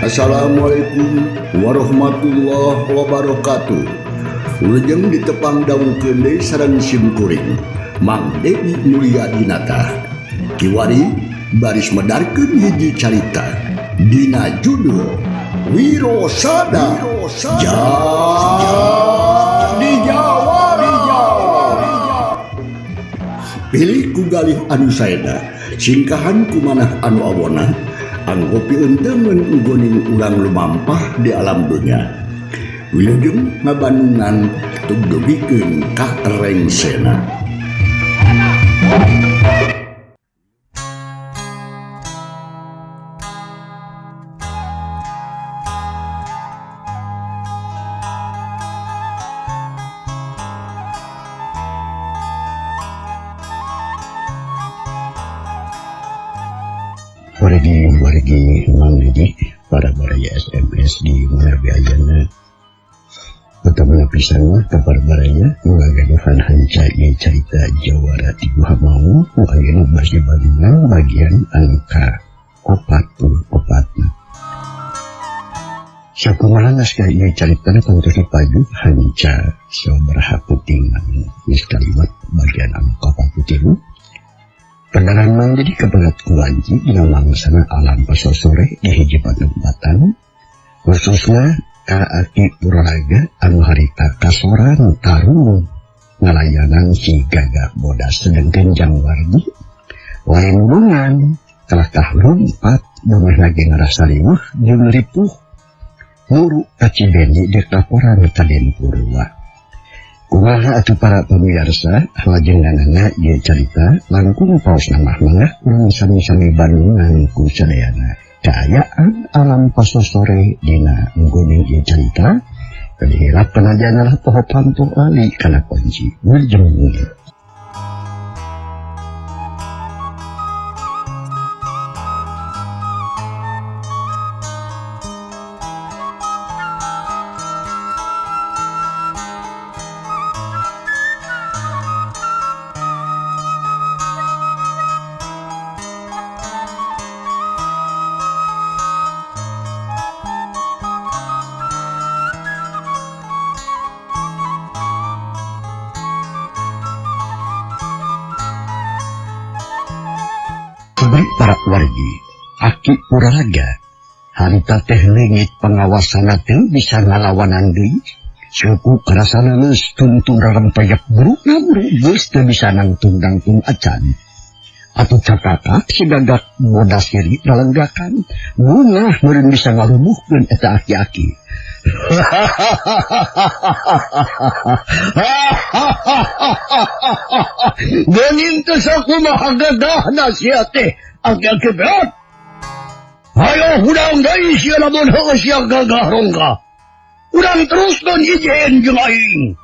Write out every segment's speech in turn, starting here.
Assalamualaikum warahmatullahi wabarakatuh. Wilujeng ditepang dangukeun deui sareng sim kuring Mang Dedi Mulyadinata. Kiwari baris medarkeun hiji carita dina judul Wirosada Jadi Jawara. Pilih ku galih anu saeda, singkahan ku manah anu awona, anggo pieunteumeun nggoning urang lumampah di alam dunya. Wilujeng ngabandungan tugdugikeun ka rengsena. Wargi-wargi Mang Dedi para baraya SMS di mana biayana pertama pisan mah ka para baraya nu ngagaduhan hanca ieu carita Jawara ti Guha Maung nu ayeuna bari Bandungan bagian angka 44. Sakumaha naskah ieu caritana tangtos dipaju hanca sabaraha peuting anu geus kaliwat bagian angka 43. Pendaran Mang Dedi kaberat ku wanci dina mangsana alam pasosore di hiji patempatan, khususna ka Aki Puralaga anu harita kasoran tarung ngalayanan si Gagak Bodas sedengkeun Jang Wardi lain hubungan kalakah lumpat beumeurna lagi ngarasa riweuh jeung ripuh muru ka Cibendi deuk laporan ka Den Purwa. Kumaha atuh para pemirsa lajenganana ieu carita langkung paosna mah mangga urang sami-sami bandungan ku sadayana. Kaayaan alam pasosore dina ngguning ieu carita kadihirap kana janalah poho panto ali kana kunci wilujeng. Para wargi Aki Puralaga harita teh leungit pengawasana teu bisa ngalawanan deui suku karasa leuleus tuntung rarempeyek burukna buruk geus teu bisa nangtung-nangtung acan atuh cakakak si Gagak Bodas siri lalenggakan bungah meureun bisa ngarubuhkeun eta aki-aki. Geuning teh sakumaha gagahna sia teh aki-aki berat. Hayo hudang deui sia lamun heueuh sia gagah rongga. Urang teruskeun ijen jeung aing.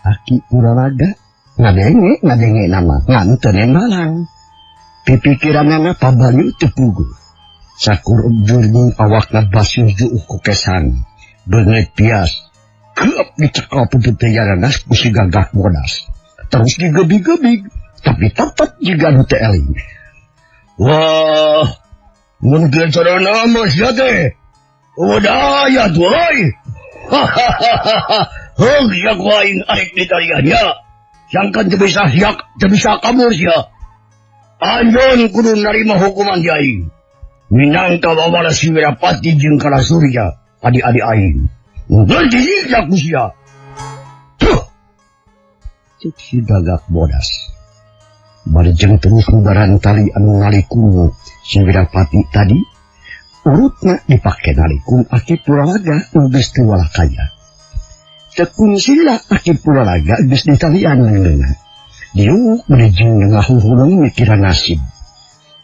Aki Puralaga ngadenge ngadenge nama ngan teu nembalang. Pipikiranana pabanyu teu puguh. Sakur jurning awakna basuh juuh ku kesan. Beungeut pias keep dicekal puputeuyanan ku si Gagak Bodas. Terus digebig-gebig tapi tetep jiga nu teu eling. Wah, mun kieu carana mah sia teh. Udah aya tuh euy. Heug sia ku aing arek ditalian nya. Sangkan teu bisa siak, teu bisa kabur sia. Anjeun kudu narima hukuman di aing. Minangka wawala si Wirapati jeung Kala Surya, adi-adi aing. Geus disiksa ku sia. Tuh. Cek si Gagak Bodas. Bari jeung terus ngubaran tali anu ngalikung si Wirapati tadi, urutna dipake ngalikung Aki Puralaga nu geus teu walakaya. Tekun sila Aki Puralaga geus ditalian leungeunna. Diuk bari jeung ngahuhulung mikiran nasib.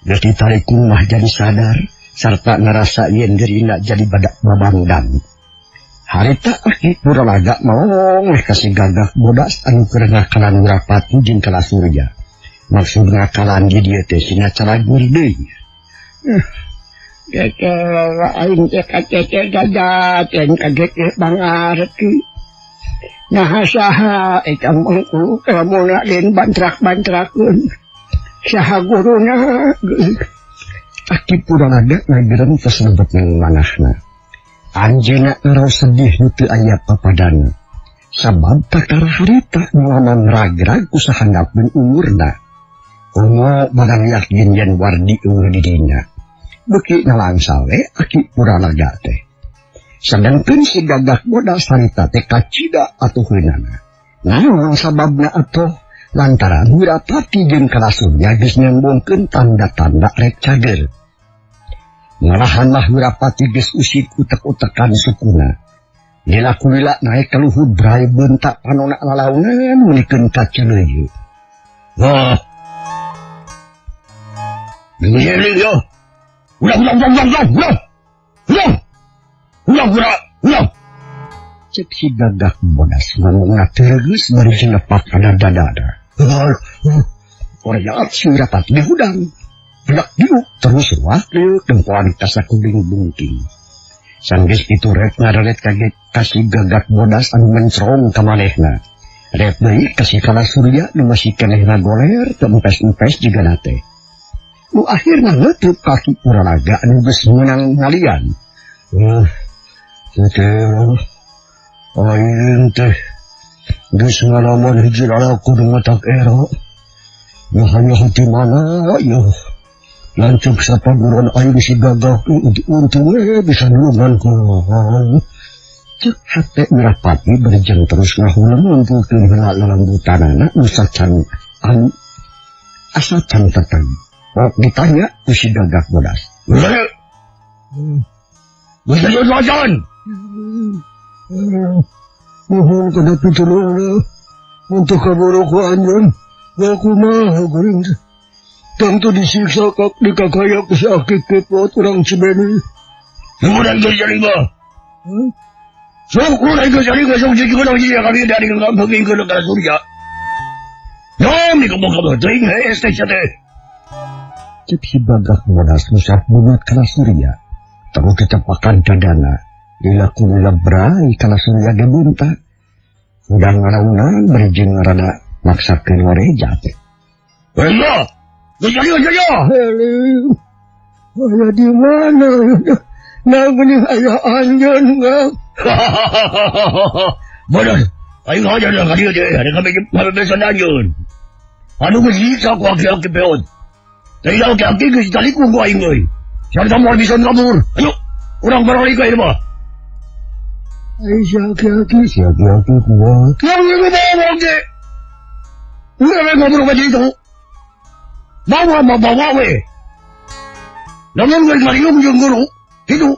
Geus ditalikung mah jadi sadar sarta ngarasa yen dirina jadi badak babangdang. Harita Aki Puralaga melong ka si Gagak Bodas anu keur ngakalan Wirapati jeung Kala Surya. Maksud ngakalan di dieu teh sina calagur deui. Geger aing teh kacece gajah teh kageke bangarti. Nah saha eta mangku kamuna lain bantrak-bantrakeun. Saha guruna? Aki Puralaga ngagereng tos lebet nang manahna. Anjeunna ngaraos sedih nu teu aya papadana. Sabab takara harita ngalaman ragrag ku sahandapeun umurna. Komo barang yakin yen wardi eueuh di dinya. Beuki nalangsa we Aki Puralaga teh. Sedangkeun si Gagak Bodas harita teh kacida atuheunana. Naon sababna atuh? Lantaran Wirapati jeung Kalasurya geus nyambungkeun tanda-tanda rek cager. Malahan mah Wirapati geus usik utek-utekan sukuna. Lila kulila naik ka luhur brai bentak panona lalaunan meulikeun ka Cileuyeu. Wah. Ulah ulah ulah ulah ulah. Ulah. Ulah ulah ulah. Cek si Gagak Bodas ngomongna teu geus bari nepak kana dadana. Koreat si Wirapati dihudang. Bedak diuk terus wah liuk tempoan kasakuling bungking. Sanggeus kitu rek ngararet kaget ka si Gagak Bodas anu mencrong ka manehna. Rek deui ka si Kalasurya nu masih keneh ngagoler teu empes-empes jigana teh. Nu akhirna ngeutup ka Ki Puralaga anu geus meunang ngalian. Teh aing teh geus ngalaman hiji lalaku nu matak era. Nah, di mana ya? Lancuk sapaguruan aing si Gagak untung we bisa nulungan ku. Cek hate Wirapati berjeng terus ngahuleng ngumpulkeun heula lelembutanana nu sacan an asa can teteng. Rok ditanya ku si Gagak Bodas. Mohon kada pitulung untuk kaburu ku anjeun. Aku mah geuring. Tangtu disiksa kak dikakaya ku si Aki Kepot urang Cibeni. Urang geus jadi mah. Sok urang geus jadi geus sok jeung urang jadi kali dari kampung ke negara Surya. Nom di kampung kamu teuing hees teh sia teh. Cek si Gagak Bodas ngusap bubat Kalasurya. Terus ditepakan dadana. Lila kulila brai Kalasurya ge bunta. Udang ngaraunan bari jeung rada maksakeun wareja teh. Heuh. Heuh. Aya di mana? Nah geuning aya anjeun ngak. Bodas, aing hajar ka dieu teh, ada kami bebesan anjeun. Anu geus siksa ku aki-aki peot. Teh aki-aki geus talikung ku aing euy. Sarta moal bisa kabur. Ayo, urang baralik ka ieu mah. Ai si aki-aki, si aki-aki kuat. Yang ieu bawa ge. Urang we ngobrol ka ditu. Bawa mah bawa we. Lamun geus ngariung jeung guru, kitu.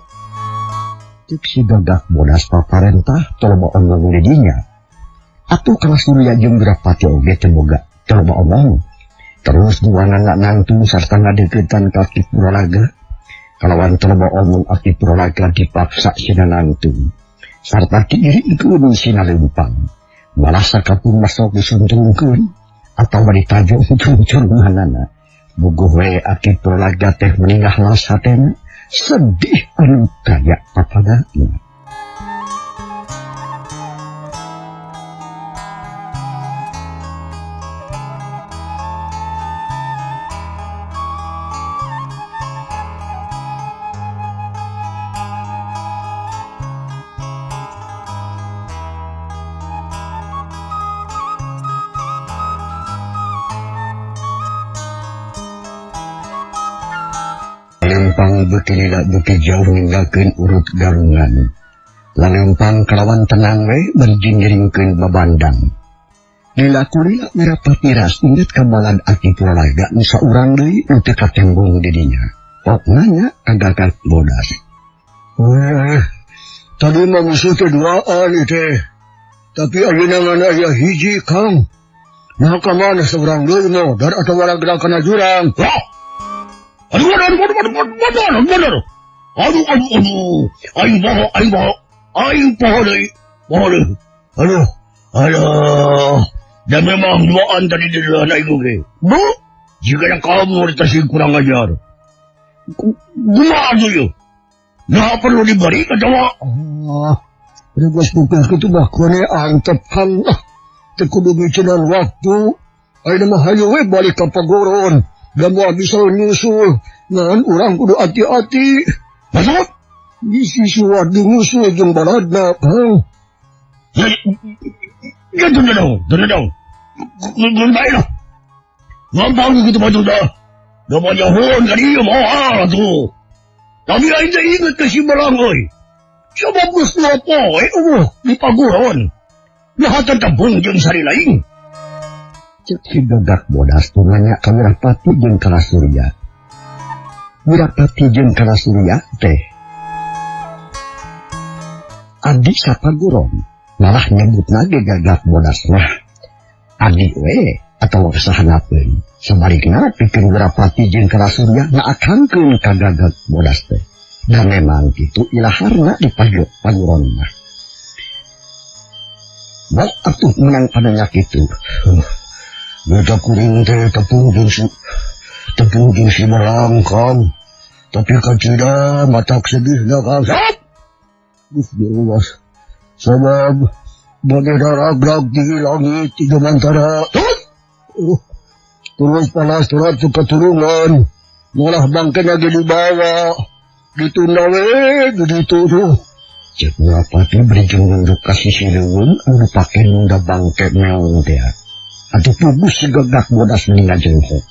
Cek si Gagak Bodas paparentah toloba omong di dinya. Atuh Kalasurya jeung Wirapati oge teu boga toloba omong. Terus duanana nangtung sarta ngadeukeutan ka Aki Puralaga. Kalawan toloba omong Aki Puralaga dipaksa sina nangtung. Sarta diiringkeun sina leumpang. Malah sakapun masuk disuntrungkeun atawa ditajong curung-curunganana. Buguh we Aki Puralaga teh meningah las hatena. Sedih anu kaya papadana. Lempang beuki lila beuki jauh ninggalkeun urut galungan. Lalempang kalawan tenang we bari ngiringkeun babandang. Lila kulila Wirapati ras inget ka balad Aki Puralaga nu saurang deui nu teu katembong di dinya. Pok nanya ka Gagak Bodas. Tadi mah musuh teh duaan teh. Tapi ayeuna ngan aya hiji Kang. Nah ka mana saurang deui modar atawa ragrag kana jurang. Wah! Aduh, aduh, aduh, aduh, aduh, aduh, aduh, aduh, aduh, aduh, aing poho, aing poho, aing poho deui, poho deui. Aduh, aduh, dan memang duaan tadi di dalam aing oge. Bu, jika kamu ditasi kurang ajar, kumaha atuh ieu? Nah perlu diberi ketawa. Ah, geus buka kitu mah kone antep Kang. Teu kudu micenan waktu. Ayeuna mah hayu we balik ka pagoron. Da moal bisa nyusul. Ngan urang kudu hati-hati. Maksud? Bisi suwadi nyusul jeung baladna, Kang. Ya dong, dong. Baik lah. Gampang gitu mah dah. Da jauhun ka dieu moal atuh. Tapi aing teh inget ke si Belang euy. Sabab geus 2 poe eueuh di paguron. Nah tetembung jeung sari lain. Cek si Gagak Bodas tuh nanya ka Wirapati jeung Kalasurya. Wirapati jeung Kalasurya teh adi sapaguron malah nyebutna ge Gagak Bodas mah adi we atawa kesahanapeun. Sabalikna pikeun Wirapati jeung Kalasurya ngaakangkeun ka Gagak Bodas teh. Dan memang kitu ilaharna di paguron mah. Bak atuh menang padanya kitu. Beta kuring teh tepung jeung si Belang, Kang. Tapi kacida matak sedihna, Kang. Duh, jelas. Sabab bade ragrag di langit di jamantara. Terus panas surat keturunan. Malah bangkena ge dibawa. Ditunda we, dituduh. Cek Wirapati beri jeung nunduk ka sisi leuweung anu dipake nunda bangke meong teh. Atuh puguh si Gagak Bodas meni ngajengkok.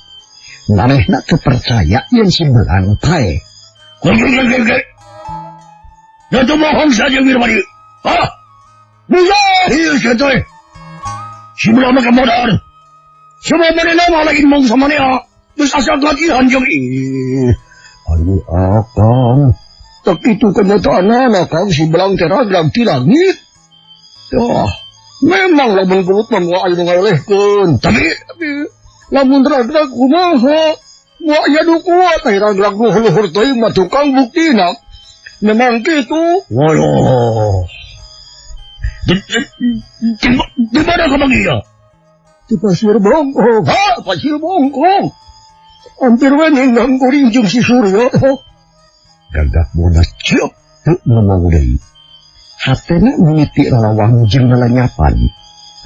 Manehna teu percaya yen si Belang paeh. Ya teu bohong saja Wirapati. Hah? Bisa! Ieu sia teh. Si Belang mah kamodar. Semua manehna mah lain mong samanea. Geus asa latihan jeung ih. Aduh, akang. Tak itu kenyataan Kang, si Belang teh ragrag ti langit. Yah, memang lamun gelut mah moal aya nu ngalelehkeun. Tapi lamun ragrag kumaha? Moal aya nu kuat aya ragrag nu luhur teuing mah tukang buktina. Memang kitu. Waduh. Di mana kapanggih ya? Di Pasir Bongkong. Ha, Pasir Bongkong. Hampir we ninggang kuring jeung si Surya. Gagak Bodas ciok teu ngomong deui. Hatena mimiti lalawang jeung lalanyapan.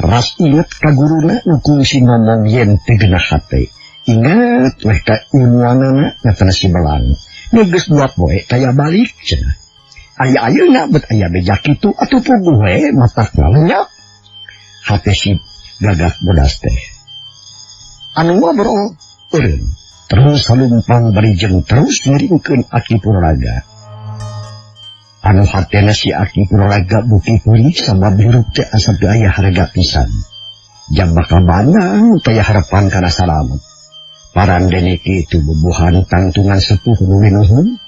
Ras inget ka guruna nu kungsi ngomong yen teu genah hate. Inget weh ka ilmuanana nyatana si Belang. Nu geus 2 poe taya balik cenah. Aya ayeuna bet aya beja kitu atuh puguh we matak ngalenyap. Hate si Gagak Bodas teh. Anu ngobrol eureun. Terus halumpang bari jeung terus ngiringkeun Aki Purwaraga. Anu hatena si Aki Purwaraga bukti pulih sabab hirup teh asa teu aya harga pisan. Jam bakal banang taya harapan kana salamet. Parandene kitu bubuhan tangtungan sepuh nu winuhun.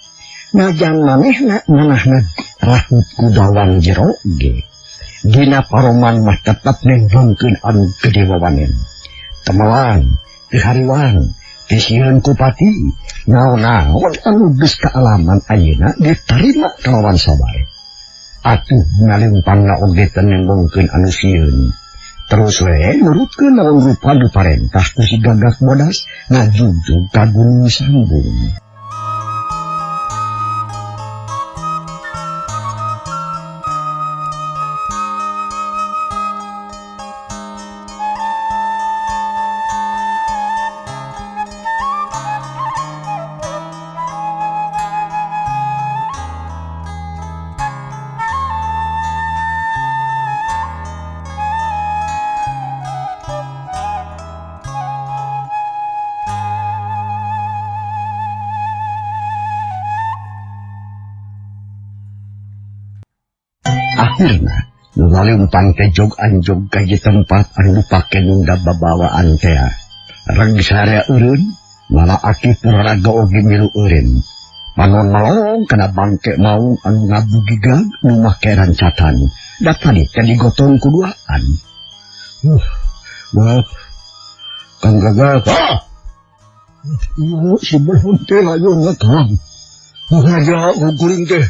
Najan manehna manahna rahut ku dawang jero ge. Dina paroman mah tetep nengongkeun anu gede wawanen. Temelan, teu hariwang, disieun ku pati, naon-naon anu geus kaalaman ayeuna ditarima kalawan sabar. Atuh ngalempangna oge teu nembongkeun anu sieun. Terus we nurutkeun naon rupa nu parentah ku si Gagak Bodas ngajugjug ka Gunung Sambung. Akhirna ngalempang teh jog anjog ka hiji tempat anu dipake nunda babawaan teh. Reg sarea eureun, malah Aki Purwaraga oge milu eureun. Panon melong kana bangke maung anu ngabugigag nu make rancatan. Da tadi teh digotong ku duaan. Wah, Kang Gagak. Ah! Ieu si Belang teh layon Kang. Ngaja guring teh.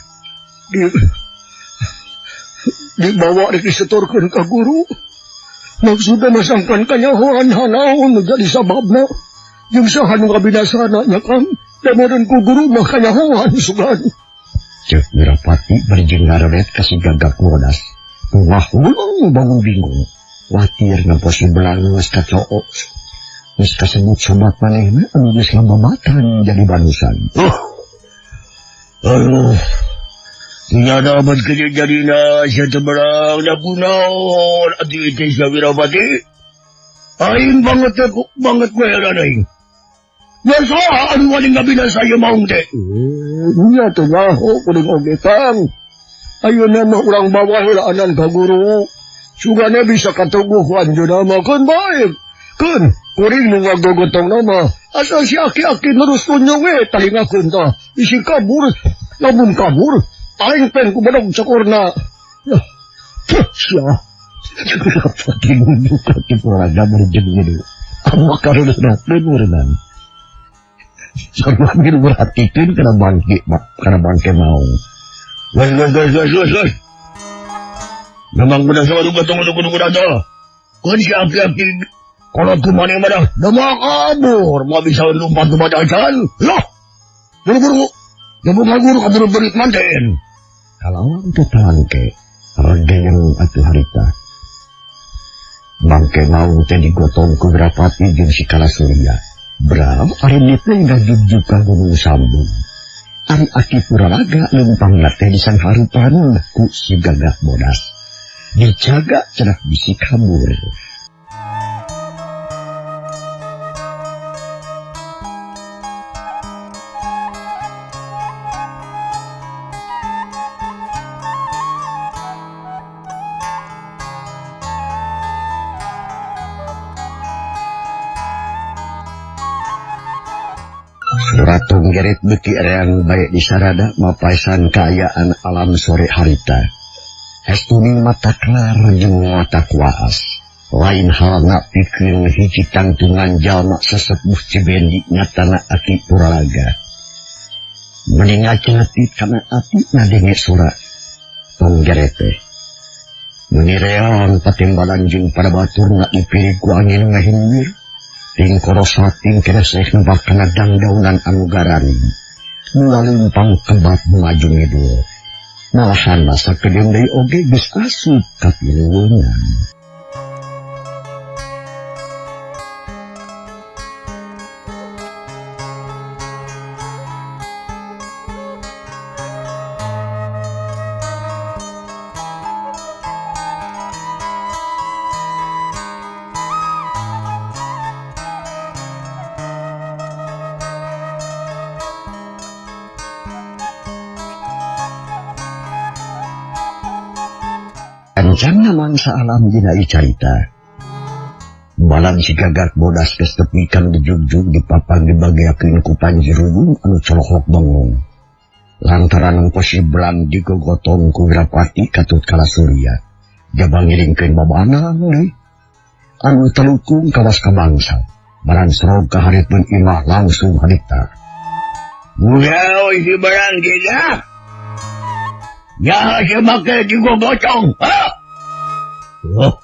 Dibawa disetorkeun ka guru. Maksudna masangkan kanyahoan hanaon nu jadi sababna. Jeung saha nu ngabinasana nya Kang? Da meureun ku guru mah kanyahoan sugan. Ceuk Wirapati bari jeung ngarelet ka si Gagak Bodas. Wah, hulung bangun bingung. Watir nempo si Belang geus kacook. Geus kasebut sobat manehna anu geus lambabatan jadi banusan. Aduh. Nyada amat kerja jadina sia teu berang da kunaon atuh teh sia Wirapati. Aing banget banget we heran aing. Biasa anu wani ngabina saya maung teh. Nya teh nyaho kuring oge Kang. Ayeuna mah urang bawa heula anan ka guru. Sugana bisa katuguh anjeunna mah keun bae. Keun kuring nu ngagogotongna mah asal si aki-aki nerus tunjung we talingakeun tah. Bisi kabur, lamun kabur aing pen ku bedog cokorna. Sia. Pati buka ki puraga berjeng gede. Anu karuneun murenan. Sarua merhatikeun kana bangke, kana bangke maung. Wes wes wes wes wes. Memang benar sama duga tunggu tunggu tunggu dah. Kun si aki-aki kalau tu mana mana, dah kabur, mau bisa lompat lompat ajan. Lah, buru-buru. Jamu guru kabur berit manten. Kalau teu talangke, regeng atuh harita. Bangke maung teh digotong ku Wirapati jeung si Kalasurya. Bram ari teh ngajugjug ka Gunung Sambung. Ari Aki Puralaga leumpangna teh disangharupan ku si Gagak Bodas. Dijaga cenah bisi kabur. Suratong geret beki reang bae disarada mapaisan kaayaan alam sore harita. Estuning mata kelar jeung mata kuaas. Lain halna pikeun hiji tangtungan jalma sesepuh Cibendi nyatana Aki Puralaga. Mending ngaceletit kana ati ngadenge sora tong geret teh. Meuni reang patimbalan jeung pada baturna dipiri ku angin ngahimbir. Ting korosating kereseh nempak kana dangdaunan anu garari. Mualimpang kebat maju ngidul. Malahan masa kedeung deui oge geus asup ka piluweungan. Kancana mangsa alam dina carita. Balan si Gagak Bodas geus tepi kan dijugjug dipapang dibageakeun ku Panji Ruyung anu colohok bengong. Lantaran engko si Belang digogotong ku Wirapati katut Kalasurya. Jaba ngiringkeun babanang deui. Anu telukung kawas ka bangsa. Baran serog ka hareupeun imah langsung harita. Mulai si Belang gila. Ya, si make digogotong. Ha? Oh,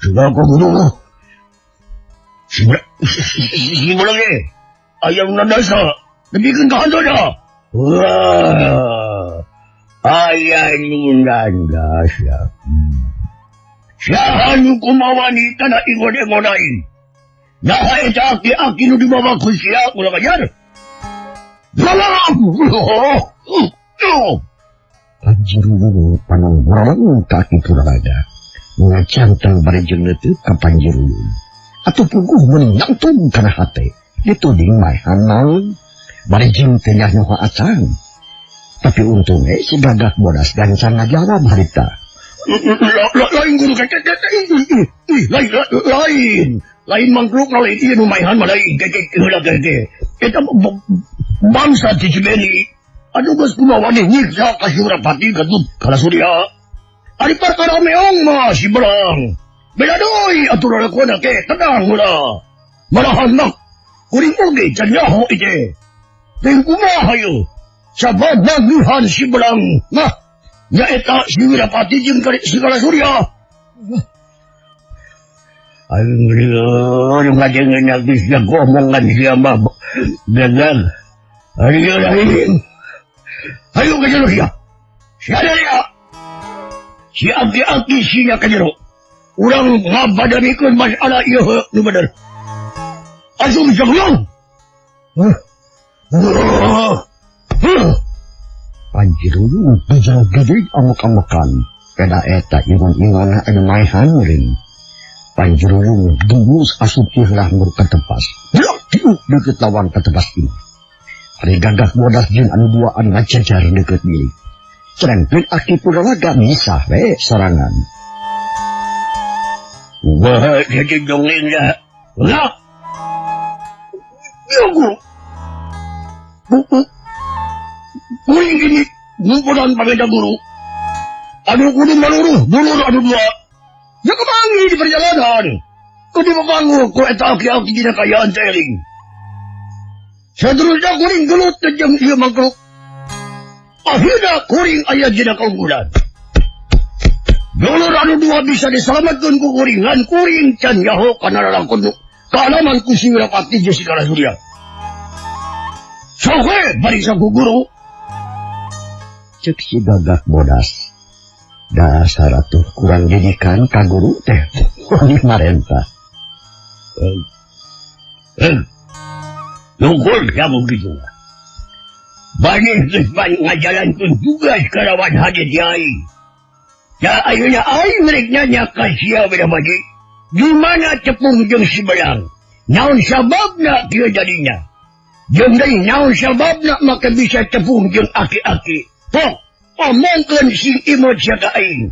sudah kau guru. Si Belang ayam nandasa. Lebihkan ke hantu dah. Wah, ayam nandasa. Siapa nu kumawani tanah ingon ingonain. Nah, eta aki-aki nu dibawa ku sia ulah kajar. Panji Ruyung panon borong ka Aki Puralaga. Ngacantang bari jeung leuteut ka Panji Ruyung. Atuh puguh meuni nyangtung kana hate. Dituding maehan naon. Bari jeung teh nyaho acan. Tapi untung we si Gagak Bodas gancang ngajawab harita. Lain guru lain lain mangkluk lain ieu nu maehan mah lain heula ge. Eta bangsa ti Cibeni. Aduh geus kumaha wani nyiksa ka si Wirapati katut Kalasurya. Ari perkara meong mah si Belang. Beda deui atuh lalakona ke tenang heula. Malahan mah kuring oge can nyaho ieu. Teu kumaha ieu? Sabab manggihan si Belang mah nyaeta si Wirapati jeung si Kalasurya. Aing lieur ngajengeun geus ngomongan sia mah gagal. Ari lain. Ayo ke jero sia. Sia dia. Si aki-aki sia ke jero. Urang ngabadamikeun masalah ieu nu bener. Asup bisa gulung. Panjiruyung gejol-gede amuk-amukan. Peda eta ingon-ingona anu maehan meureun. Panjiruyung geus asup teh mur katebas. Blok diuk deukeut lawang katebas imah. Ari Gagak Bodas jeung anu duaan ngajajar deukeut bilik. Sedangkeun Aki Puralaga misah we sorangan. Wah, jadi dongeng dah. Lah. Ya guru. Buku. Kuring gini, ngumpulan pameda guru. Aduh kudu maluruh, dulur anu dua. Ya kemangi di perjalanan. Kudu mapangu ku eta aki-aki dina kayaan teh. Seterusnya kuring gelut jeung ieu mangkruk. Akhirna kuring aya dina kaunggulan. Dulur anu dua bisa diselamatkeun ku kuring, ngan kuring can nyaho kana lalangkon nu kaalaman ku si Wirapati jeung si Kala Surya. Sok we bari ku guru. Cek si Gagak Bodas. Dasar atuh kurang didikan ka guru teh. Wani marentah. Nungkul kamu gitu. Banyak geus ngajalankeun tugas kalawan hade aing. Da ayeuna aing rek nanya ka sia Wirapati. Di mana cepung jeung si Belang? Naon sababna kieu jadinya? Jeung deui naon sababna make bisa cepung jeung aki-aki? Pok, omongkeun sing imut sia ka aing.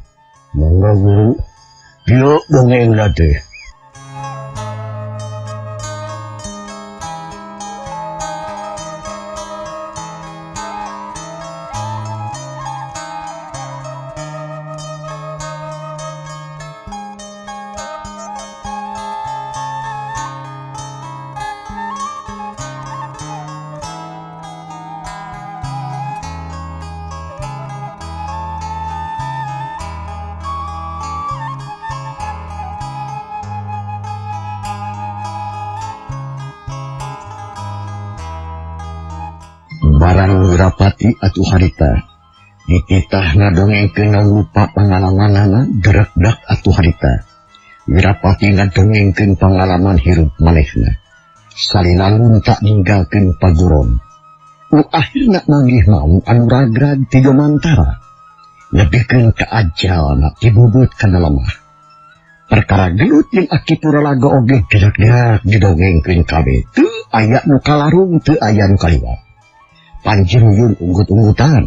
Mangga guru, dieu dongengna teh. Barang Wirapati atuh harita dititah ngadongengkeun lupa pangalamanana gerekdak atuh harita. Wirapati ngadongengkeun pangalaman hirup manehna. Salina lunta ninggalkeun paguron. Nu akhirna manggih maung anu ragrag ti Jomantara. Nepikeun ka ajalna tibubut kana lemah. Perkara gelut jeung Aki Puralaga oge gerak-gerak didongengkeun kabeh. Teu aya nu kalarung, teu aya nu kaliwat. Panjiruyung unggut-unggutan,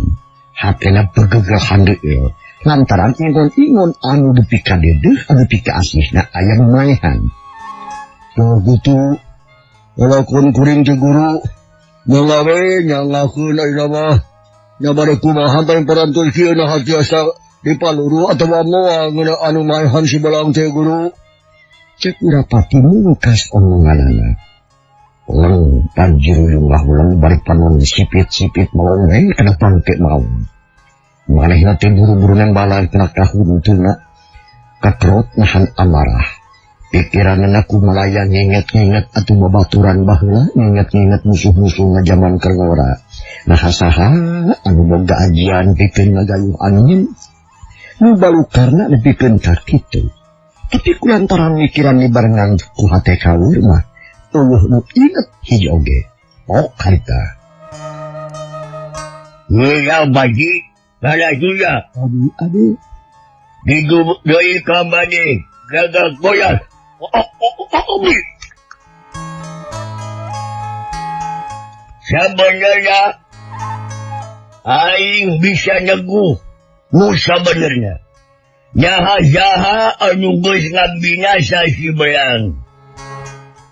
hatena begegah handeueul lantaran ingon-ingon anu dipikadedeuh anu pikaasihna aya nu maehan. Tuh gitu, lalakon kuring teh guru, mangga we nyangakeun ayeuna mah. Nya bade kumaha teh parantos kieu nah tiasa dipaluru atawa moal ngeunah anu maehan si Belang teh guru. Cek Wirapati mungkas omonganana. Leng Panjiruyung ngahuleng bari panon sipit-sipit melongeng kana bangke maung. Manehna teh buru-buru nembalan kana kahuntuna kakrot nahan amarah. Pikiranna ku malaya nginget-nginget atuh babaturan baheula, nginget-nginget musuh-musuh ngajaman keur ngora. Nah saha anu boga ajian pikeun ngagayuh angin nu balukarna nepikeun ka kitu. Tapi kulantaran mikiran dibarengan ku hate kawur mah eueuh nu inget hiji oge. Pok harita. Ngeula baji bala juga. Adi adi. Digubuk deui ka maneh Gagak Bodas. Sebenarnya aing bisa neguh nu sabenerna. Nyaha-nyaha anu geus ngabinasa si Belang.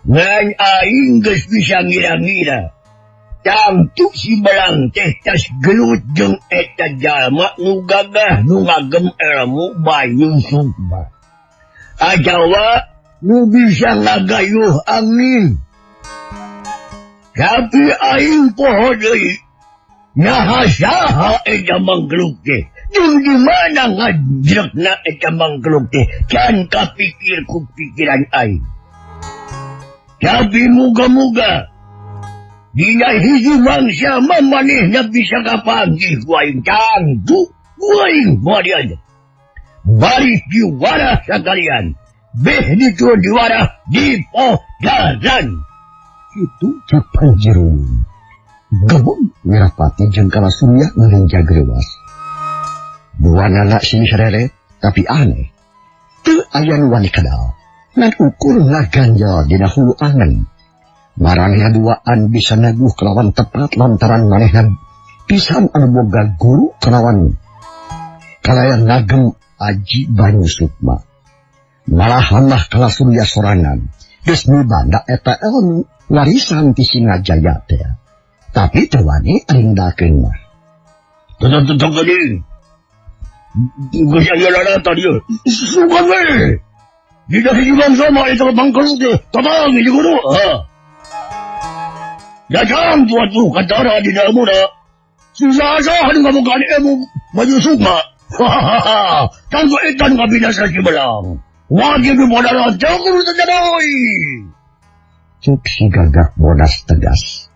Ngan aing geus bisa ngira-ngira. Tangtu si Belang teh tas gelut jeung eta jalma nu gagah nu ngagem ilmu Bayu Sukma. Atawa nu bisa ngagayuh angin. Tapi aing poho deui. Naha saha eta mangkluk teh. Jeung di mana ngajrekna eta mangkluk teh. Can kapikir ku pikiran aing. Tapi muga-muga dina hiji mangsa mah manehna bisa kapanggih ku aing. Tangtu ku aing moal diajar. Baris diwarah sakalian. Beh diturun diwarah di podaran. Kitu cek Panji Ruyung. Gebeg Wirapati jeung Kalasurya ngalenjag reuwas. Buanana sing serere tapi aneh. Teu aya nu wani kadal. Ngan ukur ngaganjal dina hulu angen. Maranehna duaan bisa naguh kelawan tepat lantaran manehna pisan anu boga guru kelawan kalayan ngagem Aji Banyu Sukma. Malahan mah Kalasurya sorangan geus mibanda eta ilmu warisan ti Singajaya teh. Tapi teu wani ringdakeun mah. Tentang geuning. Geus aya lalata dieu. Sugan we. Dina hiji bangsa mah eta bangkelut teh. Tatang hiji guru. Ha. Datang tuatu katara dina ilmuna. Susah anu ngabogaan ilmu Banyu Sukma. Hahaha. Tanggo eta nu ngabinasa si belang. Wajib dipodara teu kudu teu deui. Cek si Gagak Bodas tegas.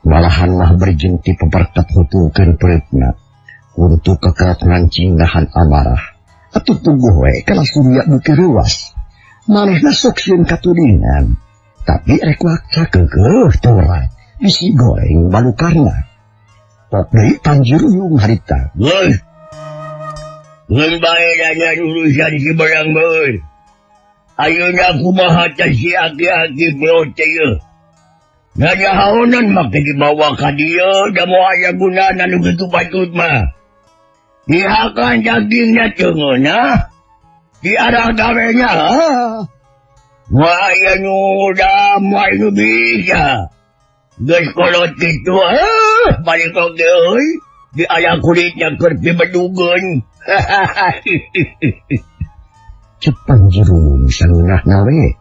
Malahan mah berjenti peperket hutukeun pereutna. Untuk kekerat ngancing nahan amarah. Atuh puguh we Kalasurya beuki reuwas. Manehna sok sieun katudingan. Tapi rek wakca keukeuh teu bisi goreng balukarna. Pok deui Panji Ruyung harita. Geus. Ngeun bae nanya urusan si belang bae. Ayeuna kumaha teh si aki-aki peot teh ieu. Nanya haonan make dibawa ka dieu da moal aya gunana nu kitu patut mah. Dihakan dagingna teu ngeunah. Diarah gawena. Moal aya nu da moal nu bisa. Geus kolot kitu balik oge euy. Di aya kulitnya keur pibedugeun. Cek Panji Ruyung sangeunahna we.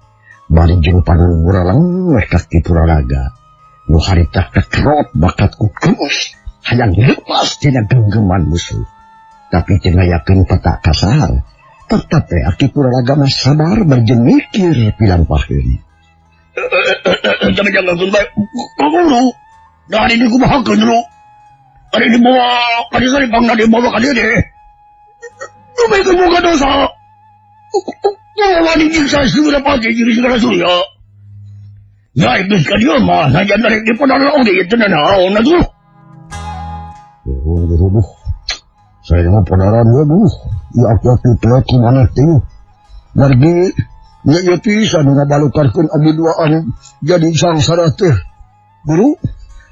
Bari jeung panon buraleng we ka Ki Puralaga. Nu harita kekerot bakat ku kemus hayang lepas tina genggeman musuh. Tapi teu ngayakeun peta kasar. Tetep we Aki Puralaga mah sabar berjeng mikir pilampaheun. Jangan bae. Guru. Dari ini kumahakeun dulu. Ari dibawa ka dieu pangna dibawa ka dieu deh. Dumikeun boga dosa. Wani nyiksa si Wirapati jeung si Kalasurya. Ya geus ka dieu mah najan rek dipodara oge ieu teu nanaon atuh. Guru, saya mah podaran we buh. Ieu aki-aki teh kumaneh teh. Margi nya ieu pisan nu ngabalukarkeun abdi duaan jadi sangsara teh. Guru,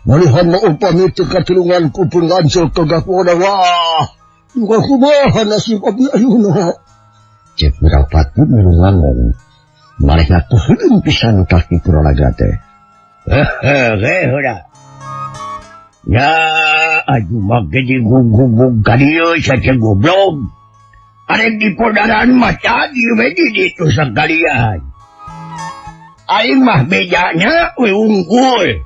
malihan mah upami teu katulungan ku pun ngancel ke gapoda wah. Duka kumaha nasib abdi ayeuna. Cek Wirapati milu ngangong. Manehna kuheuleum pisan ka Ki Puralaga teh. Heh, heula. Ya, aduh make digugugug ka dieu sace goblok. Arek dipodaran mah tadi we di ditu sakalian. Aing mah bejana we unggul.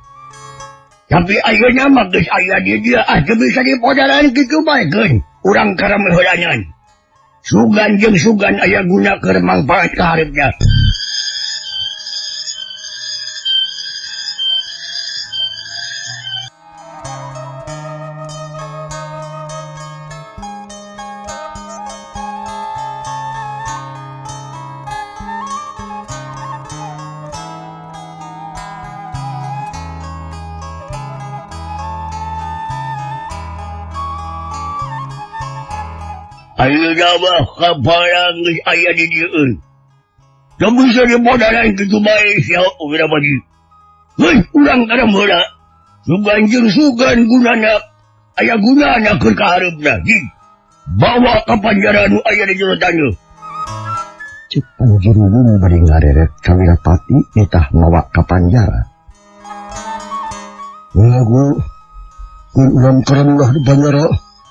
Tapi ayeuna mah geus aya di dieu ah teu bisa dipodaran kitu bae keun. Urang karam heulangan. Sugan jeung sugan aya guna keur mangfaat ka hareupna. Ayeuna mah kaparang geus aya di dieu euy. Teu bisa dipodaran kitu bae sia Wirapati. Heuh, urang karam heula. Sugan jeung sugan gunana aya gunana keur ka hareupna. Bawa ka panjara nu aya di jero taneuh. Cek Panji Ruyung bari ngareret ka Wirapati nitah mawa ka panjara. Guru, kun urang karam ulah di panjara.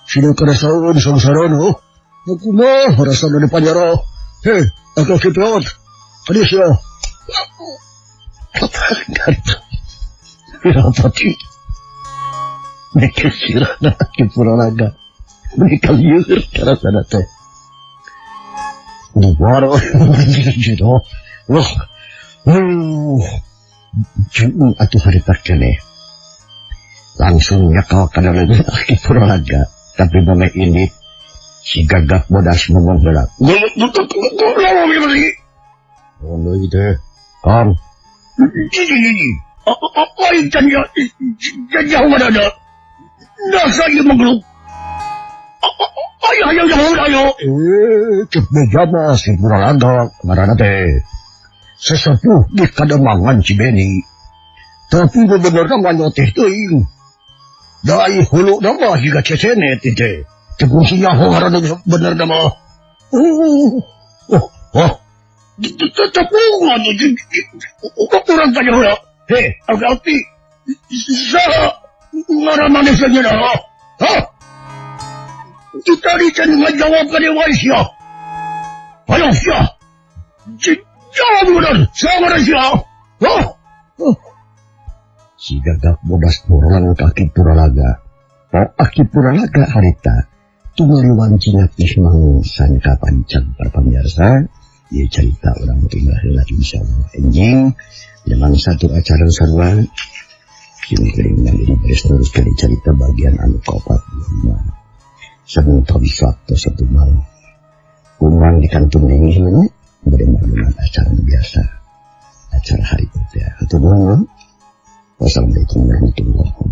Sina karasaeun sangsarana. Kumaha rasana di panjara. Hei, aku kiprot. Kadieu sia. Wirapati. Mereka sirahna Ki Puralaga. Mereka lieur karasana teh. Waro. Wah. Jeung atuh harita keneh. Langsung nyakal kana leungeun Ki Puralaga. Tapi mame ini si Gagak Bodas ngomong heula. Oh, deui teh. Kang. Aing can jauh mana ada. Dasar ieu makhluk. Ayo ayo ayo ayo. Cek beja mah si Puralaga ngaranna teh. Sesepuh di kademangan si Beni. Tapi bener mah nyoteh teuing. Dai hulu mah jiga cecenet teh. Teu kungsi nyaho ngaranna bener mah. Oh, oh. Tepungan urang tanya heula. Hei, Alfi. Saha ngaran maneh nya? Hah? Tadi can ngajawab ka dewa sia. Ayo sia. Jawab bener. Saha ngaran sia? Hah? Si gagak bodas borlang kaki Puralaga. Aki Puralaga harita tumari wanci ngapih mangsan ka pancag para pamirsa. Ieu carita urang tinggal heula insyaallah enjing memang satu acara sarua kini kering dan ini beres terus kali carita bagian anu kaopat lima sebelum tawis waktu satu malam kurang di kantung ini sebenarnya beri maklumat acara biasa acara hari itu ya. Hatur nuhun. Wassalamualaikum warahmatullahi wabarakatuh.